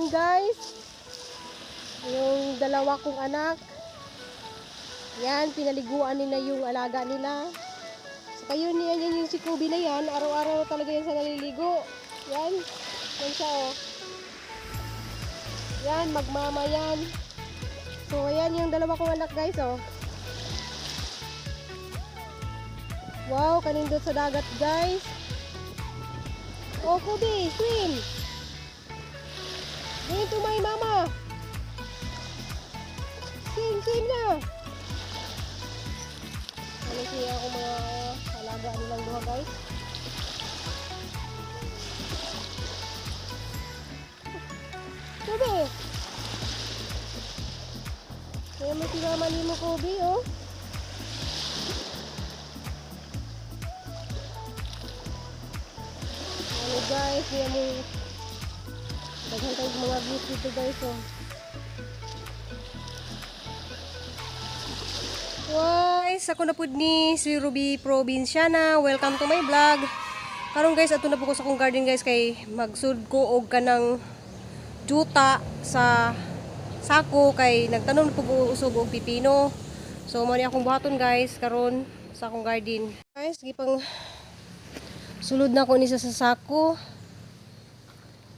garden, guys. Yung dalawa kong anak. Yan, pinaliguan nila yung alaga nila. So kayo niyan, yan yung si Kobe na yan. Araw-araw talaga yan sa naliligo. Yan. Yan siya, oh. Yan, magmama yan. So, ayan yung dalawa kong anak, guys, oh. Wow, kanindot sa dagat, guys. Oh, Kobe, swim! Swim to my mama! Swim, swim na! Ano siya akong mga alaga nilang duha, guys? Kobe! Kaya mo si mama ni mo, Kobe, oh. Ano, guys, kaya mo daghan tayo mga views dito, guys, oh. Wow, guys, ako na pud ni si Ruby Provinciana. Welcome to my vlog. Karon, guys, ato na po ko sa akong garden, guys, kay magsud ko og kanang juta sa sako kay nagtanom na po ko usog og pipino. So mo ni akong buhaton, guys, karon sa akong garden. Guys, gipang sulod na ko ni sa sako.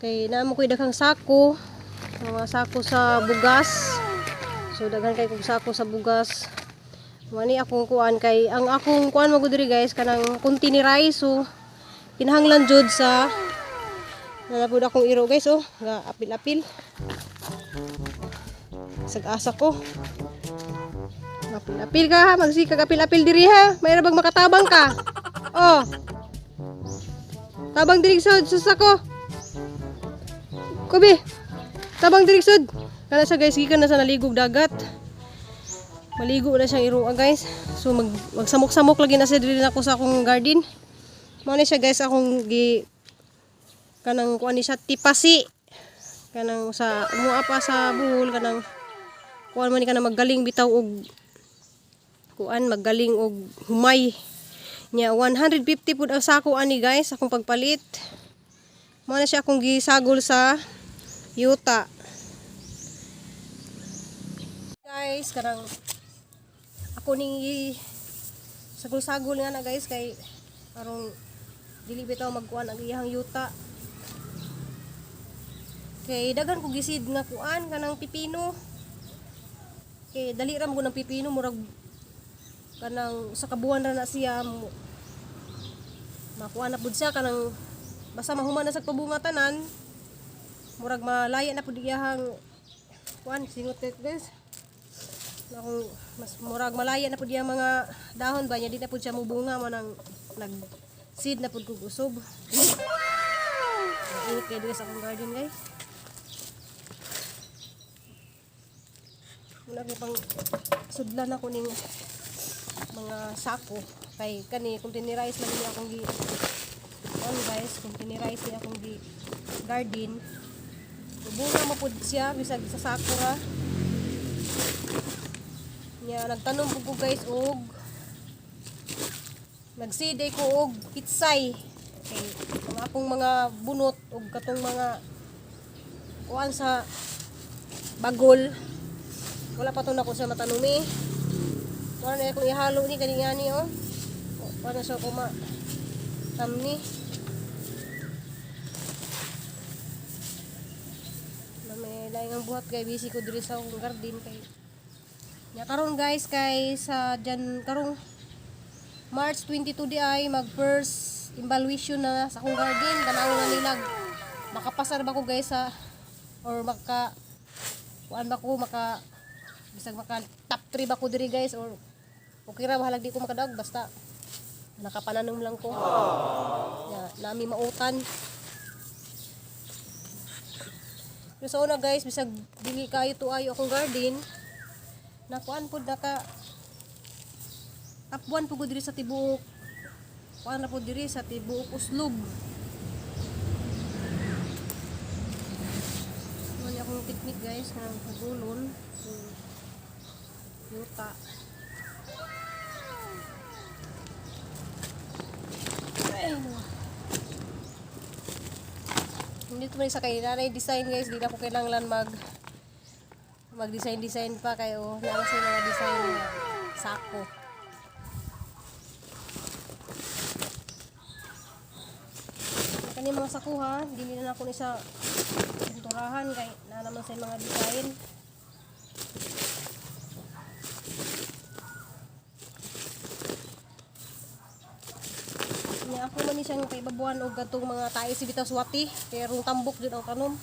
Kay naa mo ko'y daghang sako, mga sako sa bugas. So daghan kay kog sako sa bugas. Mani akong kuan kay ang akong kuan mo diri, guys, kanang containerized, so kinahanglan jud sa nalapod akong iro, guys, oh, nga apil-apil. Sag-asa ko. Apil-apil ka ha, magsikag apil-apil diri ha. Mayra bang makatabang ka? Oh. Tabang diri sud sa sako. Kobe. Tabang diri sud. Kana siya, guys, gikan na sa naligog dagat. Maligo na siyang iroa, guys. So magsamok-samok lagi na siya diri nako sa akong garden. Mao ni siya, guys, akong gi kanang kuan ni siya tipasi. Kanang sa mua pa sa buhol, kanang kuan man ni kanang maggaling bitaw og kuan, maggaling og humay. Nya 150 pud ang sako ani, guys, akong pagpalit. Mao na siya akong gisagol sa yuta. Guys, kanang ako ning sagol-sagol nga na, guys, kay arong dili bitaw magkuan ang iyang yuta. Kay daghan ko gisid nga kuan kanang pipino. Kay dali ra mo ng pipino, murag kanang sa kabuan ra na siya makuan na pud siya, kanang basta mahuman na sa pabunga tanan, murag malaya na pud iyahang kuan, singot, guys. Akong mas murag malaya na pud iyang mga dahon ba niya, di na pud siya mubunga mo nang nag seed na pud kog usob. Init kay diri sa akong garden, guys. Muna ko pang sudlan ako ning mga sako kay kani containerized man ni akong gi kuan, guys, containerized ni akong gi garden. Bunga mo pud siya bisag sa sako ra. Nya nagtanom pud ko, guys, og nagsiday ko og pitsay kay ang akong mga bunot og katong mga kuan sa bagol, wala pa to nako sa matanumi. Wala na akong ihalo ni kani ani, oh. Wala sa kuma tamni. Na may laing ang buhat kay busy ko diri sa akong garden kay nya karon, guys, kay sa dyan karong March 22 di ay mag first evaluation na sa akong garden. Tanaw na nilag makapasar ba ko, guys, sa or maka kuan ba ko, maka bisag maka top 3 ba ko diri, guys, or okay ra bahalag di ko makadaog basta nakapananom lang ko. Ya, nami mautan. Pero sa una, guys, bisag dili kayo tuayo akong garden, nakuan pud, naka top 1 pud ko diri sa tibuok kuan na pud diri sa tibuok Oslob. Mo ni akong technique, guys, kanang pagulon yuta. Ay, no. Nindot man sa kay nanay design, guys, di na ko kinahanglan mag design design pa kay oh, naa sa mga design nga sako. Kani mga sako ha, dili na nako ni sa pinturahan kay naa naman sa mga design. Nya ako man ni siyang kaibabuan og katong mga tae si bitaw swati kay rong tambok jud ang tanom.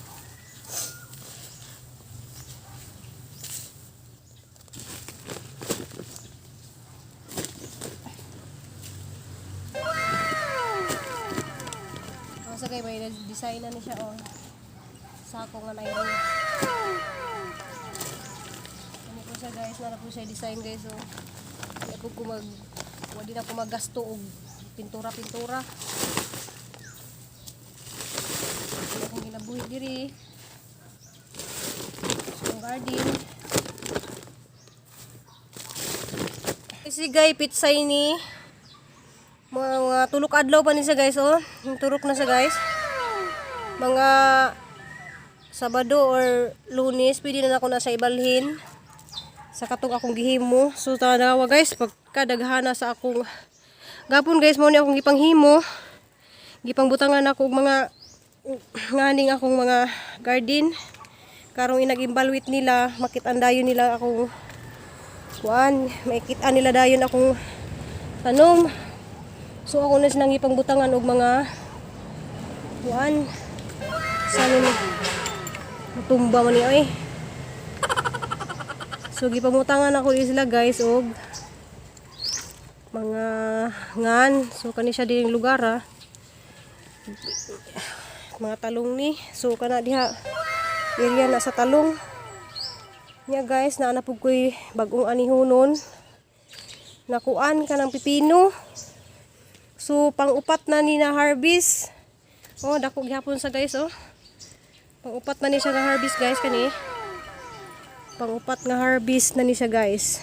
Ang sa kay may design na ni siya oh. Sako nga nylon. Ano po siya, guys, nara po siya design, guys, oh. Di ako ko mag wadi na ko maggasto og pintura-pintura. Ano akong ginabuhi diri. So, ang garden. Si Guy pitsay ni mga tulok adlaw pa ni siya, guys, oh. Yung turok na siya, guys. Mga Sabado or Lunes, pwede na ako na sa ibalhin sa katong akong gihimo. So tanawa, guys, pagkadaghana sa akong gapon, guys, mao ni akong gipanghimo. Gipangbutangan ako og mga nganing akong mga garden. Karong inag-imbalwit nila, makitaan dayon nila akong kuan, makita nila dayon akong tanom. So ako na silang gipangbutangan og mga kuan. Sana ni matumba man ni oy. So gipamutangan ako sila, guys, og mga ngan. So kani siya dining lugar ah. Mga talong ni. So kana diha area na sa talong. Nya, guys, naa na pud ko'y bagong anihunon. Nakuan ka ng pipino. So pang-upat na ni na harvest. Oh, dako gihapon sa, guys, oh. Pang-upat na ni siya nga harvest, guys, kani. Pang-upat nga harvest na ni siya, guys.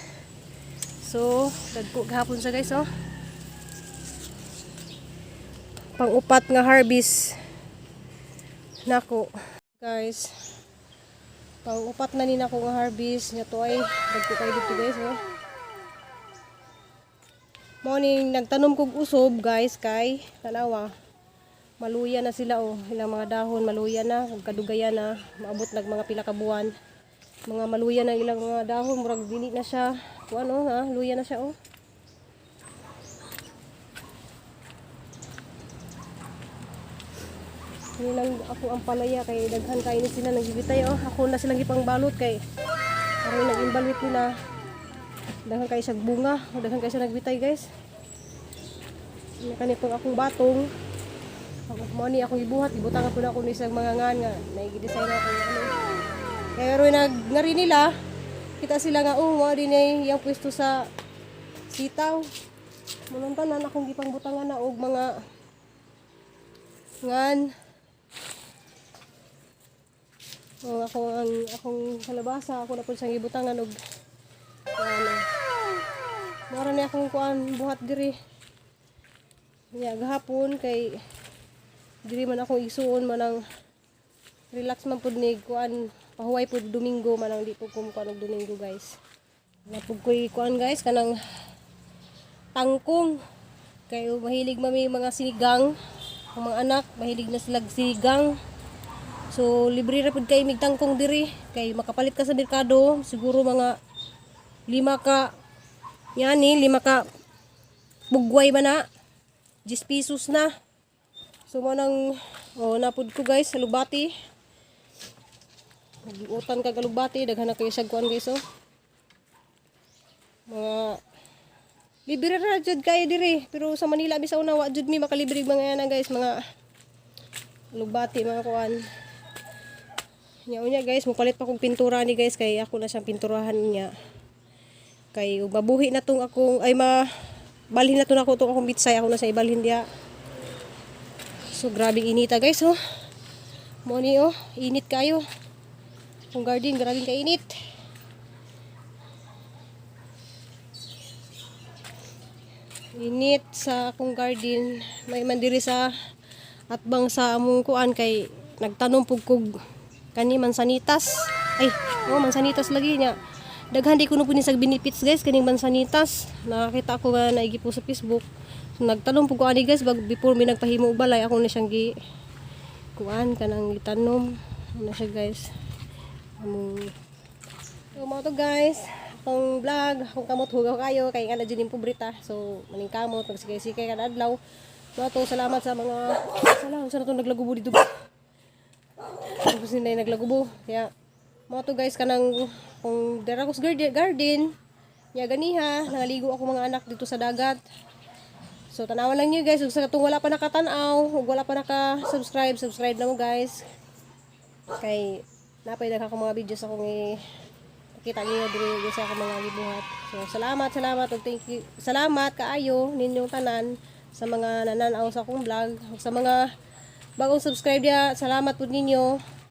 So, dagko gihapon siya, guys, oh. Pang-upat nga harvest nako, guys. Pang-upat na ni nako nga harvest nya to ay dagko kayo dito, guys, oh. Mao ning nagtanom kog usob, guys, kay tanawa. Maluya na sila oh, ilang mga dahon maluya na, ug kadugayan na, maabot nag mga pila ka buwan. Mga maluya na ilang mga dahon, murag dili na siya. Kuan oh, ha, luya na siya oh. Kani lang ako ang palaya kay daghan kay ni sila nagibitay oh. Ako na silang gipangbalot kay aron nag-imbalwit nila. Daghan kay siya bunga, daghan kay siya nagbitay, guys. Kani kani pong akong batong. Ako mo ni akong gibuhat, gibutangan po na ako ni sa mga ngan nga naigi-design ako ano. Pero nag ngari nila, kita sila nga oh, mao din ay yang pwesto sa sitaw. Munang tanan akong gipangbutangan na og mga ngan. Oh, ako ang akong kalabasa, ako na po siyang gibutangan og ano. Mara ni akong kuan buhat diri. Nya gahapon kay diri man akong isuon man ang relax man pud ni kuan, pahuway pud Domingo man ang di pud ko kuan og Domingo, guys. Napug ko'y kuan, guys, kanang tangkong. Kay mahilig mami mga sinigang. Ang mga anak mahilig na sila sinigang. So libre ra pud kay mig tangkong diri kay makapalit ka sa merkado siguro mga lima ka yani lima ka bugway ba na 10 pesos na. So mo nang oh napud ko, guys, sa lubati. Nagiutan ka galubati, daghan na kayo siya kuan, guys, oh. Mga libre ra jud kayo diri, pero sa Manila bisaw na wa jud mi makalibre mga yana, guys, mga lubati, mga kuan. Nya unya, guys, mupalit pa kog pintura ni, guys, kay ako na siyang pinturahan niya. Kay ug mabuhi na tong akong ay ma balhin na to nako tong akong bitsay, ako na sa ibalhin diha. So grabe inita, guys, oh. Mo ni oh, init kayo. Kung garden, grabe kainit. Init sa akong garden. May man diri sa atbang sa among kuan kay Nagtanom pug kog kani mansanitas. Ay, oh, mansanitas lagi niya. Daghan di kuno pud ni sa benefits, guys, kaning mansanitas. Nakakita ko nga naigi po sa Facebook. So, nagtanom pug ko ani, guys, bag before mi nagpahimo og balay, ako na siyang gi kuan, kanang gitanom. Ano siya, guys. Among. So, mao to, guys, akong vlog, akong kamot hugaw kayo, kay nga na dyan yung pobrita. So, maning kamot, magsikay-sikay kada adlaw. Mao to, salamat sa mga, salamat sa natong naglagubo dito. Tapos nila naglagubo. Kaya, mao to, guys, kanang, kung dara ko sa garden, nya ganiha, nangaligo ako mga anak dito sa dagat. So, tanawan lang niyo, guys. Ug sa katong wala pa nakatanaw, ug wala pa naka-subscribe, subscribe na mo, guys. Kay, napay daghan ko mga videos akong kita niyo diri sa akong mga gibuhat. So salamat, salamat ug thank you. Salamat kaayo ninyong tanan sa mga nananaw sa akong vlog, ug sa mga bagong subscribe diya, salamat pud ninyo.